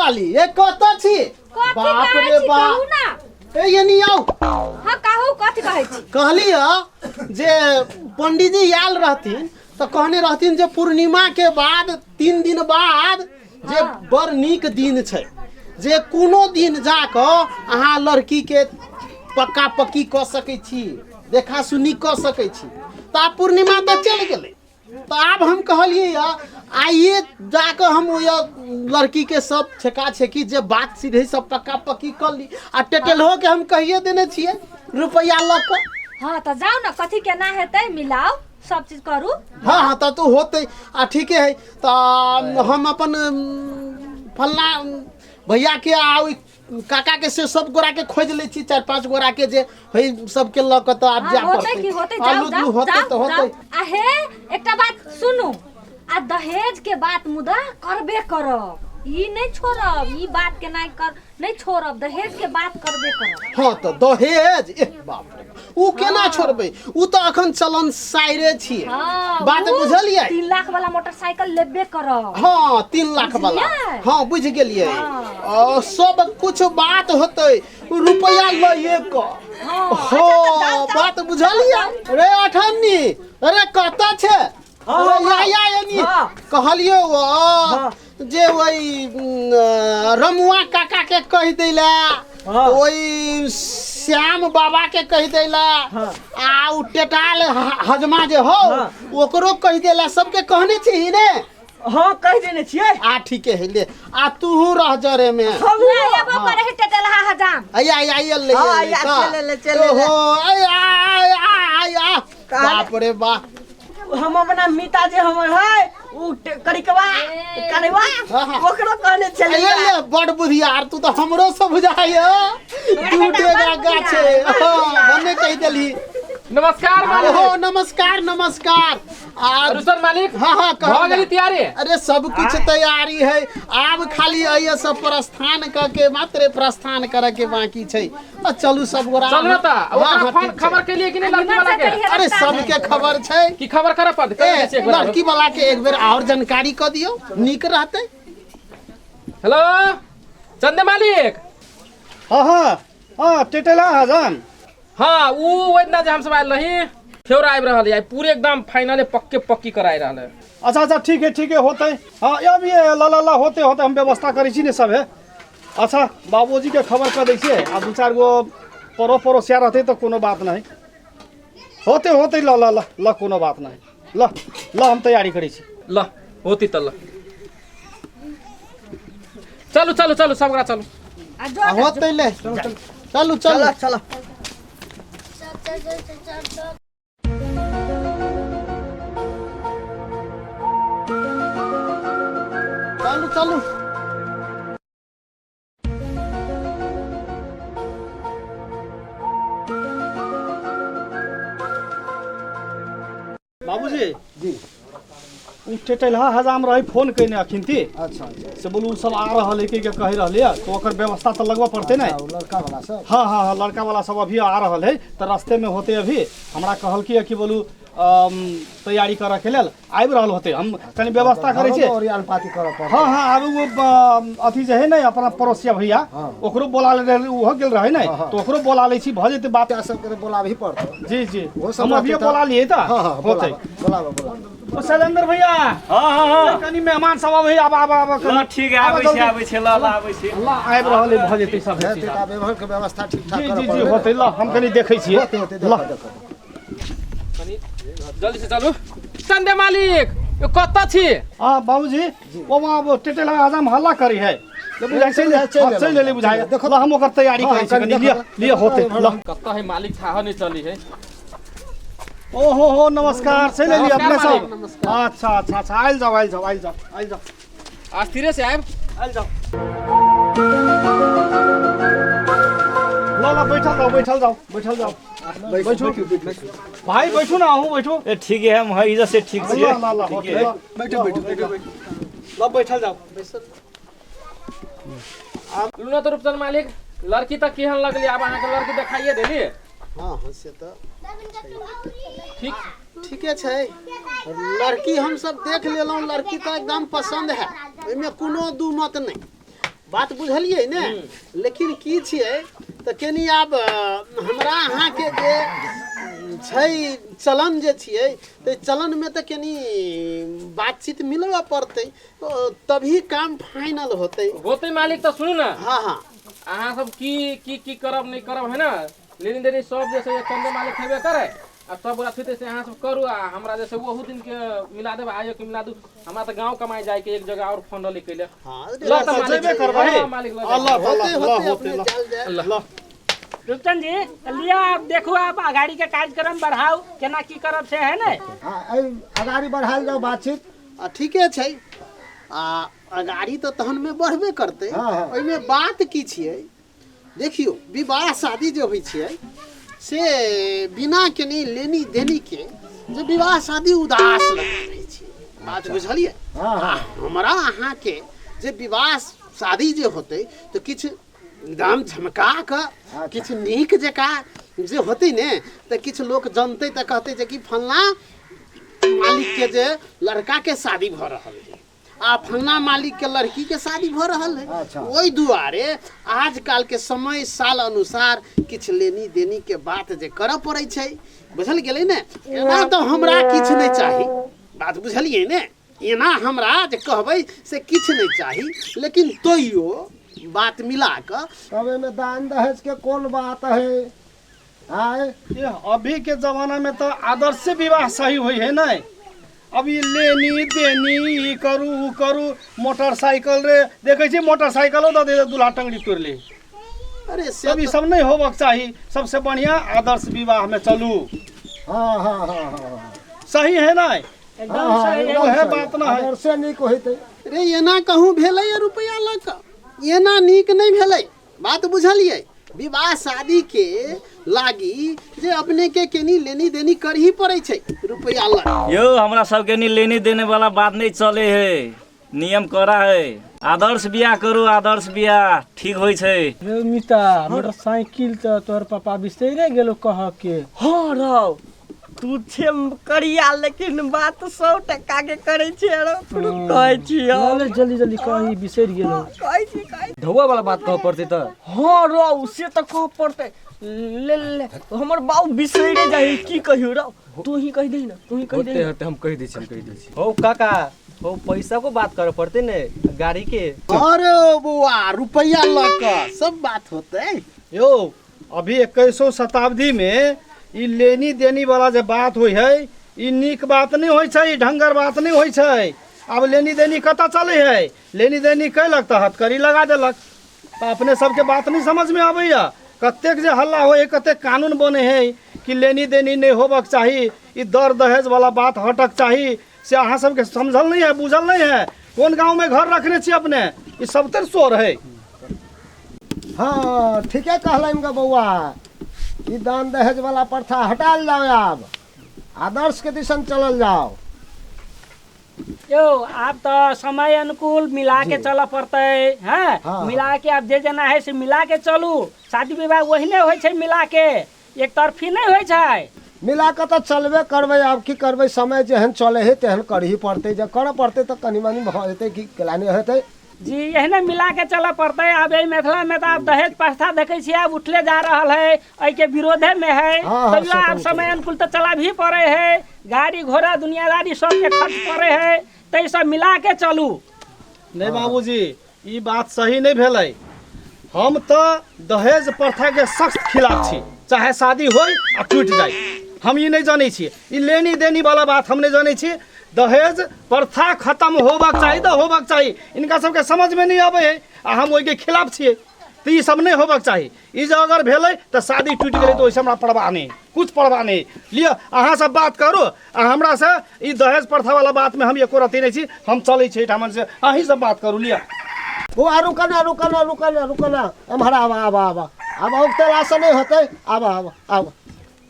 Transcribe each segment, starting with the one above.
वाली ए कतऽ छी कथी बाप कहै रे छी बाप कहू ना ए एनी आउ हाँ कहू कथी कहै छी कहली ह जे पंडीजी आयल रहथिन तऽ कहने रहथिन जे पूर्णिमा के बाद 3 दिन बाद जे बड़ नीक दिन छै जे कोनो दिन जाकऽ अहाँ लड़की के पक्का पक्की कऽ सकै छी देखा सुनी कऽ सकै छी तऽ आब पूर्णिमा तऽ चलि गेलै तऽ आब हम कहलियै यऽ आइए जाकऽ हम ओहि लड़की के सब छेका छेकी जे बात सीधे सब पक्का पक्की कऽ ली आ टेटेलहो के हम कहिए देने छियै रुपैआ लऽ कऽ। हाँ तऽ जाउ ने, कथी केना हेतै मिलाउ, सब चीज करू। हाँ हाँ तऽ तू होतै आ ठीके है। तऽ हम अपन फलना भैया के आ ओहि काका के से सब गोरा के खोजि लै छी, 4-5 गोरा के जे है सबके लऽ कऽ तऽ आब हाँ, जाय होतै पड़तै। की होतै, आलू जाउ जाउ उलू होतै जाउ तऽ होतै। जाउ। आ हे एकटा बात सुनू, आ दहेज के बात मुदा करबे करब, ई नहि छोड़ब, ई बात के नहि कर नहि छोड़ब, दहेज के बात करबे करब। हाँ तऽ दहेज, एह बाप रे, उ केना छोड़बै, उ तऽ अखन चलन साइरे छियै। हाँ, बात उ बुझलियै? 3 लाख वाला मोटरसाइकिल लेबे करब। हाँ, 3 लाख वाला। बुझलियै? हाँ बुझि गेलियै। हाँ। सब कुछ बात होतै रुपया लइए कऽ। हाँ, हाँ अच्छा, तऽ जाउ, जाउ। बात बुझलियै? रे अठन्नी, अरे कतऽ छै? हाँ, अरे हाँ, या या एनी। हाँ। कहलियौ हाँ। जे ओहि रमुआ काका के कहि दैला, हाँ। ओहि श्याम बाबा के कहि दैला, हाँ। आ उ टेटाल हजमा जे हो हाँ। ओकरो कहि देला, सबके कहने छी ने? हाँ कहि देने छियै। आ ठीके है ले, आ तूहू रह जरे में। हमहूँ। नहीं, एबो करे है टेटलहा हजाम। आया आया आया ले हाँ, ले आया, का। चले ले, चले ले। ओहो, आय आय आय आय। बाप रे बाप। हम अपना मिता जे हमर है उ करिकवा ए। करवा हाँ, हाँ। ओकरो कहने छलियै। आया ले, बड़ बुधियार तू तो हमरो से बुझाय दू डेगा गाछे। हाँ, भने कहि देली। नमस्कार मालिक। ओहो नमस्कार नमस्कार। आ रुसन मालिक। हाँ हाँ भऽ कहू। गेली तैयारी? अरे सब कुछ तैयारी है, आब खाली अइए सब प्रस्थान क के मात्रे प्रस्थान करे के बाकी छै। आ चलू सब गोरा। चलू ना तऽ हाँ, ओकरा हाँ, फोन ठीक छै। खबर के लिए कि नहीं लड़की वाला के? अरे सबके खबर छै। की खबर करऽ पड़तै? कर दै छियै ए एक बेर आरो। लड़की वाला के एक बेर और जानकारी क दियौ, नीक रहतै। हेलो चंदे मालिक। हाँ हाँ हाँ टेटेला हजाम। हाँ उ ओहि दिना जे हमसब आयल रही फेर आबि रहल है पूरे एकदम फाइनल पक्के पक्की कराय रहल है। अच्छा अच्छा ठीक है ठीक है होते। हाँ अब ये ला ला ला होते होते हम व्यवस्था करै छी ने सब है। अच्छा बाबूजी के खबर कर दै छियै, आ दू चारि गो परो पड़ोसिया रहतै तऽ कोनो बात नहीं, होते होते ल ल ल ल कोनो बात नहीं, ल ल हम तैयारी करै छी। ल होती तऽ ल चलू चलू चलू सब गोरा चलू। आ जो आ होतै ले चलू चलू। चलो चलो। चलू चलू। बाबूजी जी उ टेटलहा हजाम रही फोन कयने अखिन ती। अच्छा अच्छा। से बोलू उ सब आ रहल है के कहि रहले है तो ओकर व्यवस्था तऽ लगबऽ पड़तै ने। अच्छा, उ लड़का वाला सब? हाँ हाँ हाँ लड़का वाला सब अभी आ रहल है तऽ रास्ते में होते। अभी हमरा कहलकी है कि बोलू तैयारी करऽ के लेल आबि रहल होते, हम कनि व्यवस्था करै छियै। ओरियान पाती करऽ पड़तै। हाँ हाँ आब वो अथी जे है ने अपना पड़ोसिया भैया हाँ। ओकरो बोला ले रहे, ओहो गेल रहे ने। हाँ, हाँ। तो ओकरो बोला लै छी भऽ जेतै बात। सबके बोलाबही पड़तौ। जी जी। ओहो सब हम अभिये रहतै तऽ- बोला लिए तऽ हाँ हाँ होतै। बोलाबऽ बोलाबऽ। ओ शैलेंद्र भैया। हाँ हाँ हाँ कनि मेहमान सब अबै, आब आब आब। ल ठीक है, आबै छी आबै छी, ल ल आबै छी। ल आबि रहल है, भऽ जेतै सब। हेतै तऽ आब एम्हर के व्यवस्था ठीक ठाक जी करऽ जी जी पड़तै। होतै, ल हम कनि देखै छियै। होतै होतै। ल। देखऽ देखऽ। कनि जल्दी से चलू। चंदे मालिक यो कतऽ छी? हाँ बाबूजी ओ वहाँ वो टेटेला हजाम हल्ला करी है ले बुझाइ चलि चलि हाँ, चलि एलै बुझाइ। देखो ल हम ओकर तैयारी हाँ, करै छी कनि कनि। देखो, लिअ लिअ होतै ल। कतऽ है मालिक थाह नहीं चली है। ओ हो हो नमस्कार, चलि एलियै अपने नमस्कार सब? अच्छा अच्छा अच्छा आयल जाओ आयल जाओ आयल जाओ आयल जाओ। अस्थिरे से आयब। आयल जाओ। ल ल बैठल जाओ बैठल जाओ बैठल जाओ, बैठू भाइ बैठू न, अहूँ बैठू। ए ठीक है, हम है इधर से ठीक ल छी। ल ल होतै, ल बैठू बैठू बैठू ल बैठल जाओ। लू न तऽ रूपचंद मालिक लड़की तऽ केहन लगली? आब अहाँके लड़की देखाइए देली। हाँ हाँ से तऽ ठीक ठीके छै, लड़की हमसब देख लेलहुँ, लड़की तऽ एकदम पसन्द है, ओहिमे कोनो दू मत नहि। बात बुझलियै ने लेकिन की छियै तऽ कनि आब हमरा अहाँके जे छै चलन जे छियै तऽ चलनमे तऽ कनि बातचीत मिलबऽ पड़तै तभी काम फाइनल होतै। होतै मालिक तऽ सुनू ने। हाँ हाँ अहाँ सब की की की करब नहीं करब है ना, लेनी देनी सब जैसे चंदे मालिक हेबे करे आ सब गोरा छुते से अहाँ सब करू आ हमरा जैसे ओहू दिन के मिला देब आइयो के मिला दू। हमरा तऽ गांव कमाए जाए के एक जगह और फोन रहले कैले। हाँ ल तऽ मालिक जेबे करबै। हाँ, मालिक ल अल्लाह होते अल्लाह होते होते अपने ल चल जाए। ल रूपचंद जी लिया आप देखू आप अगाड़ी के कार्यक्रम बढ़ाओ केना की करब से है ने। हाँ एहि अगाड़ी बढ़ायल जाओ बातचीत। आ ठीके छै आ अगाड़ी तऽ तहन में बढ़बे करतै। हाँ, हाँ। ओहिमे बात की छियै देखियौ विवाह शादी जे होइ छियै से बिना केने लेनी देनी के जे विवाह शादी उदास लगैत रहै छै। बात बुझलियै? हाँ हाँ हमरा अहाँके जे विवाह शादी जे होतै तऽ किछु एकदम झमका कऽ किछु नीक जकाँ जे होतै ने तऽ किछु लोक जनतै तऽ कहतै जे कि फल्लाँ मालिक के जे लड़का के शादी भऽ रहल है आ फल्लाँ मालिक के लड़की के शादी भऽ रहल है। अच्छा। ओहि दुआरे आजकल के समय साल अनुसार किछु लेनी देनी के बात जे करऽ पड़ै छै। बुझल गेलै ने? एना तऽ हमरा किछु नहि चाही। बात बुझलियै ने? एना हमरा जे कहबै से किछु नहि चाही लेकिन तैयो बात मिला कऽ तब एहिमे दान दहेज के कोन बात है? आय ये अभी के जमाना में तो आदर्श विवाह सही हुई है नहीं। अभी लेनी देनी ई करू ऊ करू मोटरसाइकिल रे देखै छी मोटरसाइकिलो दऽ दे दूल्हा टंगड़ी तोड़ि ले। अरे से सब ई सब नहीं होबक चाही। सबसे बढ़िया आदर्श विवाह में चलू। हाँ हाँ हाँ हाँ सही है नहीं? एकदम हाँ, सही है। ओहे बात ना है। आदर्शे नीक होइतै। रे एना कहूँ भेलै रुपया लऽ कऽ एना नीक नहि भेलै। बात बुझलियै? विवाह शादी के लागी जे अपने के केनी लेनी देनी करही पड़ै छै रुपया लऽ। यो हमरा सबके नी लेनी देने वाला बात नहीं चले है, नियम कड़ा है। आदर्श बियाह करू, आदर्श बियाह ठीक होइ छै। रे मिता मोटरसाइकिल तऽ तोहर पापा बिसरे गेलो कह के। हाँ रौ तू छे करिया लेकिन बात 100 टका के करै छियै रौ तू कहै छियै। ले जल्दी जल्दी कही बिसरि गेलो। कहै छी कहै ढौआ वाला बात कह पड़तै तऽ। हाँ रौ से तऽ कह पड़तै। ले ले हमर बाबू बिसरे जाइ की कहियो रौ तू ही कहि दही ना तू ही कहि दही। होते होते हम कहि दै छी हम कहि दै छी। हो काका हो पैसा को बात करे पड़तै ने गाड़ी के। अरे बौआ रुपया लऽ कऽ सब बात होतै। यो अभी 21 शताब्दी में ई लेनी देनी वाला जे बात होइ है ई नीक बात नहीं होइ छै, ई ढंगर बात नहीं होइ छै। आब लेनी देनी कतऽ चलै है? लेनी देनी कैलक तऽ हथकड़ी लगा देलक। तऽ अपने सबके बात नहीं समझ में आबैया। कतेक जे हल्ला होइ है, कतेक कानून बने है कि लेनी देनी नहीं होबक चाही, ई दर दहेज वाला बात हटक चाही, से अहाँ सबके समझल नहीं है बुझल नहीं है। कोन गाँव में घर रखने छी अपने? ई सब तर शोर है। हाँ ठीके कहलनि गे बौआ, ई दान दहेज वाला प्रथा हटायल जाओ, आब आदर्श के दिशन चलल जाओ। यो आप तो समय अनुकूल मिला के चलऽ पड़तै। हाँ हाँ। मिला के आप जे जेना है से मिला के चलू। शादी विवाह ओहिने होइ छै मिला के, एक तरफी नहीं होइ छै। मिला कऽ तऽ चलबे करबै, आब की करबै, समय जेहन चलै है तेहन करही पड़तै। जे करऽ पड़तै तऽ कनि मनि भऽ जेतै कि केला नहि हेतै। जी एहने मिला के चलऽ पड़तै। आब एहि मिथिला में तऽ आब दहेज प्रथा देखै छियै आब उठले जा रहल है, एहिके विरोधे में है। हाँ, हाँ, तैयो आब समय अनुकूल तऽ चला भी पड़े है, गाड़ी घोड़ा दुनियादारी सबके खर्च पड़े है, तै सब मिला के चलू। नहीं बाबूजी ई बात सही नहीं भेलै। हम तऽ दहेज प्रथा के सख्त खिलाफ छी, चाहे शादी होय आ टूटि जाय, हम ई नहीं जानै छी। ई लेनी देनी वाला बात हम नहीं जानै छी। दहेज प्रथा खत्म होबाक चाही तऽ होबाक चाही। इनका सबके समझ में नहीं आबै है आ हम ओहिके खिलाफ छियै, तऽ ई सब नहीं होबाक चाही। ई जे अगर भेलै तऽ शादी टूटि गेलै तऽ ओहिसँ हमरा परवाह नहि, कुछ परवाह नहि। लिअ अहाँ सब बात करू आ हमरा से ई दहेज प्रथा वाला बात में हम एको रत्ती नहीं छी। हम चलै छी एहिठाम से, अहीं सब बात करू। लिअ बौआ रुकना रुकना रुकना रुकना, एम्हर आब आब आब आब औगतेला से नहीं होतै, आब आब आब।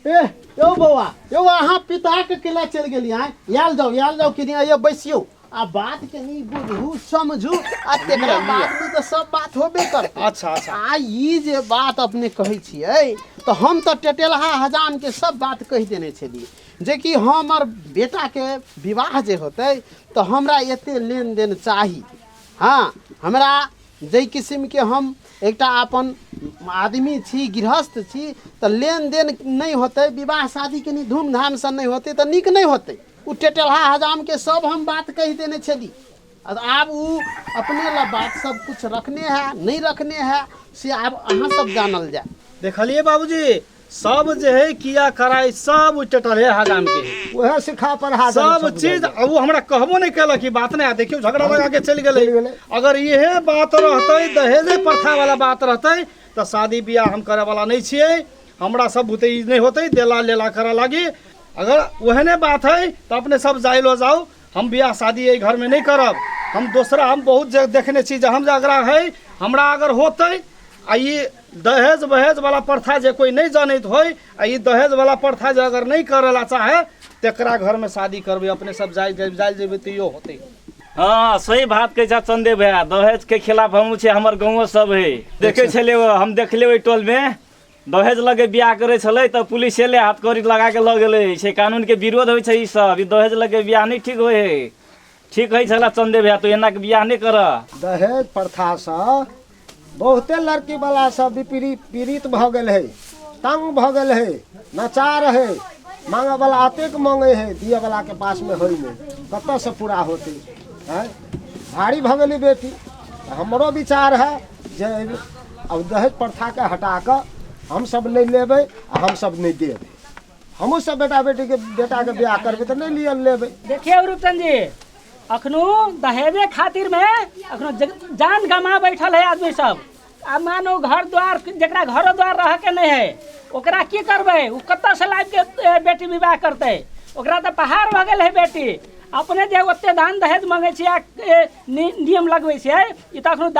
ए यौ बौआ यौ अहाँ पिताके केला चलि गेलियै? आयल जाउ कनि आइयो बैसियौ आ बात कनि बुझू समझू आ तेकरा बाद में तऽ सब बात होबे करतै। अच्छा अच्छा। आ ई जे बात अपने कहै छियै तऽ हम तऽ टेटेलहा हजाम के सब बात कहि देने छलियै जेकि हमर बेटाके विवाह जे होतै तऽ हमरा एते लेनदेन चाही। हाँ हमरा जाहि किसिमके हम एकटा अपन आदमी छी, गृहस्थ छी, तऽ लेनदेन नहि होतै, विवाह शादी कनि धूमधामसँ नहि होतै तऽ नीक नहि होतै। ओ टेटलहा हजामके सब हम बात कहि देने छली। आब ओ अपने ला बात सब कुछ रखने है नहीं रखने है से आब अहाँ सब जानल जाए। देखलिए बाबूजी, सब जे है किया कराई सब उ टेटलहे हजाम के है। वएह सिखा पढ़ा देने सब चीज। आ वो हमरा कहबो नहीं केलक कि बात नहीं। आ देखियो झगड़ा लगा के चलि गेलै। चलि गेलै। अगर इहे बात रहतै, दहेजे प्रथा वाला बात रहतै, तऽ शादी बियाह हम करे वाला नहीं छियै। हमरा सब बुते ई नहीं होतै देला लेला करे लागी। अगर ओहने बात है तऽ अपने सब जाय लो जाओ, हम बियाह शादी एहि घर में नहीं करब। हम दोसरा हम बहुत जगह देखने छी जे हम जे अगरा है हमरा अगर होतै आ ई दहेज वहेज वाला प्रथा जे कोई नहीं जानैत होय आ ई दहेज वाला प्रथा जे अगर नहीं करे ला चाहे तेकरा घर में शादी करबै। अपने सब जाय जाय जेबै तैयो होतै। हाँ सही बात कहै छा चंदे भैया, दहेज के खिलाफ हमहूँ छी, हमर गाँवो सब है। देखै छलियै हम देखलियै ओहि टोल में दहेज लगे बियाह करै छलै तऽ पुलिस एलै, हथकड़ी लगा के लऽ गेलै। से कानून के विरोध होइ छै ई सब। ई दहेज लगे बियाह नहीं ठीक होइ है। ठीक होइ छला चंदे भैया, तू एना के बियाह नहीं कर। दहेज प्रथासँ बहुते लड़की वाला सब विपरीत पीड़ित भऽ गेल है, तंग भऽ गेल है, नचार है। मांगे वाला अतेक मांगे है, दिए वाला के पास में होइ नहीं, कतऽसँ पूरा होतै? आँय, भारी भऽ गेलै बेटी। हमरो विचार है जे अब दहेज प्रथाके हटा कऽ हमसब नहि लेबै आ हमसब नहि देबै। हमहूँ सब बेटा बेटीके बेटाके बियाह करबै तऽ नहि लिअ लेबै। देखियौ रूपचंद जी, अखनो दहेजे खातिर में अखनो जान गमा बैठल है आदमी सब। आ मानो घर द्वार, जकरा घरो द्वार रह के नहीं है ओकरा की करबै? ओ कतऽ से लाबि के बेटी विवाह करतै? ओकरा तऽ पहाड़ भऽ गेल है बेटी। अपने जे ओते दान दहेज मंगै छियै आ नियम लगबै छियै, ई तऽ अखनो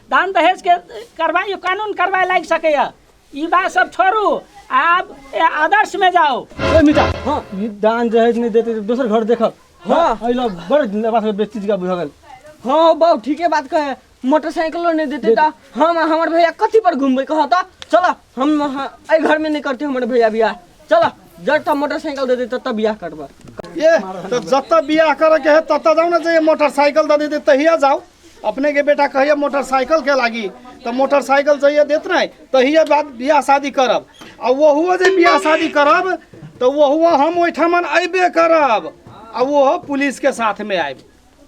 दान दहेज के करवाई कानून करवाई लागि सकैया। ई बात सब छोड़ू, आब आदर्श में जाओ। ए मिता, हाँ ई दान दहेज नहीं देते तो दोसर घर देखब। हाँ। एहि लग बड़ बात बेचीज का बुझल। हाँ बाबू ठीके बात कहे, मोटरसाइकिलो नहीं देते तऽ हम आ हमर भैया कथी पर घूमबै? कह तऽ चल, हम एहि घर में नहीं करते हमर भैया बियाह। चल, जब तक मोटरसाइकिल दे देते तब बियाह करबै। ए तो जतऽ बियाह करे के है ततऽ जाओ ना, जे मोटरसाइकिल दे देते तहिया जाओ। अपने के बेटा कहिया मोटरसाइकिल के लागी तो मोटरसाइकिल जहिया देत नहीं तहिया बाद बियाह शादी करब। आ वहुओ जे बियाह शादी करब तो वहुओ हम ओहिठामन अयबे करब आ ओहो पुलिस के साथ में आयब,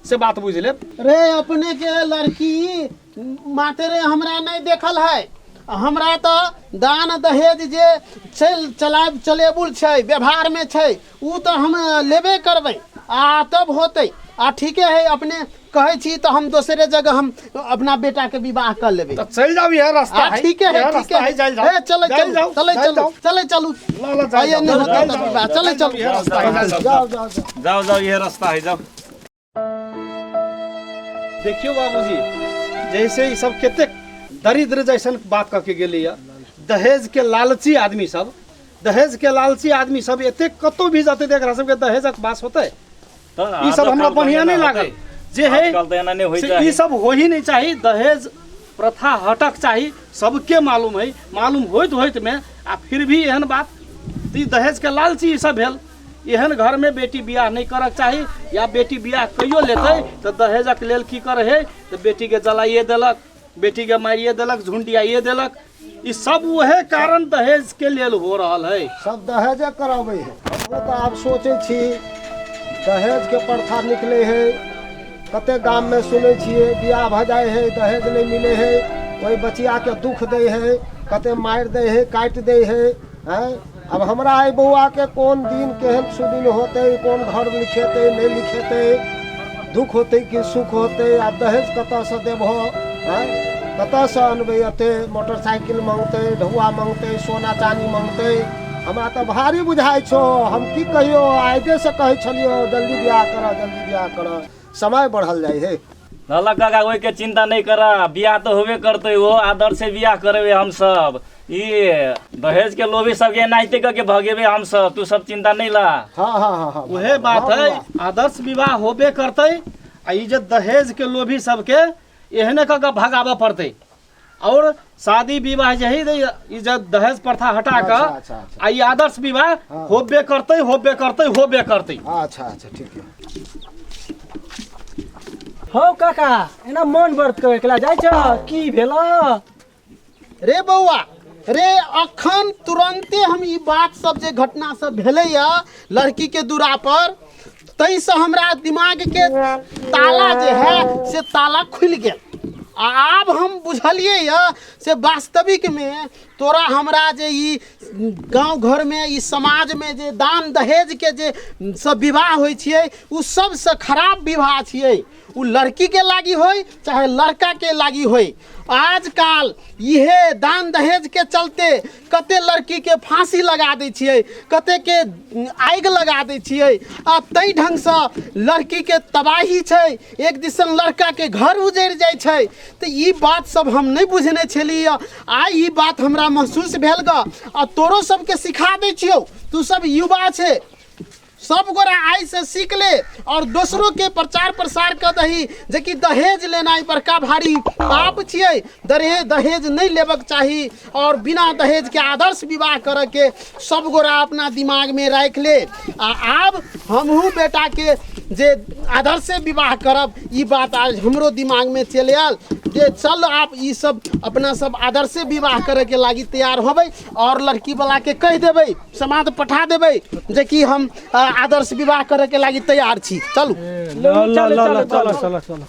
से बात बुझि लेब। रे अपने के लड़की मातरे हमरा नहीं देखल है। हमरा तो दान दहेज जे चल चलाब चलेबुल छै, व्यवहार में छै, उ तो हम लेबे करबै आ तब होतै। आ ठीके है, अपने कहै छी तो हम दोसरे जगह हम अपना बेटा के विवाह कर लेबै। तो चल जाओ, यह रास्ता आ है, ठीके है, यह ठीके रास्ता है। है, जाइल जाओ। ए, चले जाइल चलू, जाओ, चले जाइल चलू, जाओ। चले चलू। ला, ला, जाइल आइए, जाओ, नहीं होतै जाइल तऽ जाओ, विवाह, चले जाइल जाओ, चलू। यह रास्ता है, जाइल जाओ। जाओ जाओ जाओ। जाओ जाओ, यह रास्ता है, जाओ। देखियो बाबूजी, जैसे ई सब कतेक दरिद्र जैसन बात कह के गेली है। दहेज के लालची आदमी सब, दहेज के लालची आदमी सब एते कतौ भी जाते देख रहा सबके दहेजक बास होते। तऽ ई सब हमरा आजकल तऽ बढ़िया एना नहीं लागल होतै। जे है आजकल तऽ एना नहि होइ से चाही। ई सब हो ही नहीं चाही। दहेज प्रथा हटक चाही, सबके मालूम है, मालूम होइत होइत में आ फिर भी एहन बात। तऽ ई दहेज के लालची ई सब भेल। एहन घर में बेटी बियाह नहीं करक चाही, या बेटी बियाह कहियो लेतै तऽ दहेजक लेल की करे है तऽ बेटी के जलाइए देलक, बेटी के मारिए देलक, झुंडियाइए देलक। ई सब वहे कारण दहेज के लेल हो रहल है। सब दहेजे कराबै है। हमहूँ तऽ आब सोचै छी दहेजके प्रथा निकलै है। कते गाममे सुनै छियै बियाह भऽ जाइ है, दहेज नहि मिलै है, ओहि बचियाके दुख दै है, कते मारि दै है, काटि दै है। आँय, आब हमरा एहि बौआके कोन दिन केहन सुदिन होतै, कोन घर लिखेतै नहि लिखेतै, दुख होतै कि सुख होतै। आब दहेज कतऽसँ देबहो? आँय, कतऽसँ अनबै? एते मोटरसाइकिल मङ्गतै, ढौआ मङ्गतै, सोना चानी मङ्गतै। हमरा तऽ भारी बुझाइ छौ। हम की कहियौ, आइदेसँ कहै छलियौ जल्दी बियाह करऽ, जल्दी बियाह करऽ, समय बढ़ल जाइ है। लला काका, ओहिके चिंता नहीं कर, बियाह तऽ होबे करतै, ओ आदर से बियाह करेबै हमसब। ई दहेज के लोभी सबके एनाहिते कऽ के भगेबै हमसब, तू सब चिंता नहीं ला। हाँ हाँ हाँ हाँ, उहे बात है, आदर्श विवाह होबे करतै आ ई जे दहेज के लोभी सबके एहने कऽ के भगाबऽ पड़तै। और शादी विवाह जे है ई जे दहेज प्रथा हटा कऽ अच्छा, अच्छा, अच्छा। आ ई आदर्श विवाह हाँ। होबे करतै, होबे करतै, होबे करतै। अच्छा अच्छा, ठीक है। हौ काका, एना मन व्रत करे के जाइ छ, की भेल? रे बौआ रे, अखन तुरन्ते हम ई बात सब जे घटना सब भेलैया लड़की के दूरा पर, ताहिसँ हमरा दिमाग के ताला जे है से ताला खुलि गेल। आ आब हम बुझलियै यऽ से वास्तविकमे तोरा हमरा जे ई गाँव घरमे ई समाजमे जे दान दहेजके जे सब विवाह होइ छियै, ओ सबसँ खराब विवाह छियै। ओ लड़कीके लागी होय चाहे लड़काके लागी होय। आजकल इहे दान दहेजके चलते कते लड़कीके फांसी लगा दै छियै, कतेके आगि लगा दै छियै, आ ताहि ढङ्गसँ लड़कीके तबाही छै। एक दिसन लड़काके घर उजड़ि जाइ छै। तऽ ई बात सब हम नहि बुझने छलियै, आइ ई बात हमरा महसूस भेल गऽ। आ तोरो सबके सिखा दै छियौ, तू सब युवा छै, सब गोरा आइ से सीख ले और दोसरों के प्रचार प्रसार कर दही जे कि दहेज लेनाइ बड़का भारी पाप छियै। दहेज नहीं लेबक चाही और बिना दहेज के आदर्श विवाह करे के सब गोरा अपना दिमाग में राखि ले। आ आब हमहूँ बेटा के जे आदर्शे विवाह करब, ई बात आज हमरो दिमाग में चलि आयल जे चल आप ई सब अपना सब आदर्शे विवाह करे के लागी तैयार होबै और लड़की वाला के कहि देबै, समाद पठा देबै जे कि हम आदर्श विवाह करे के लागी तैयार छी। चलू ल ल ल, चलो चलो चलो।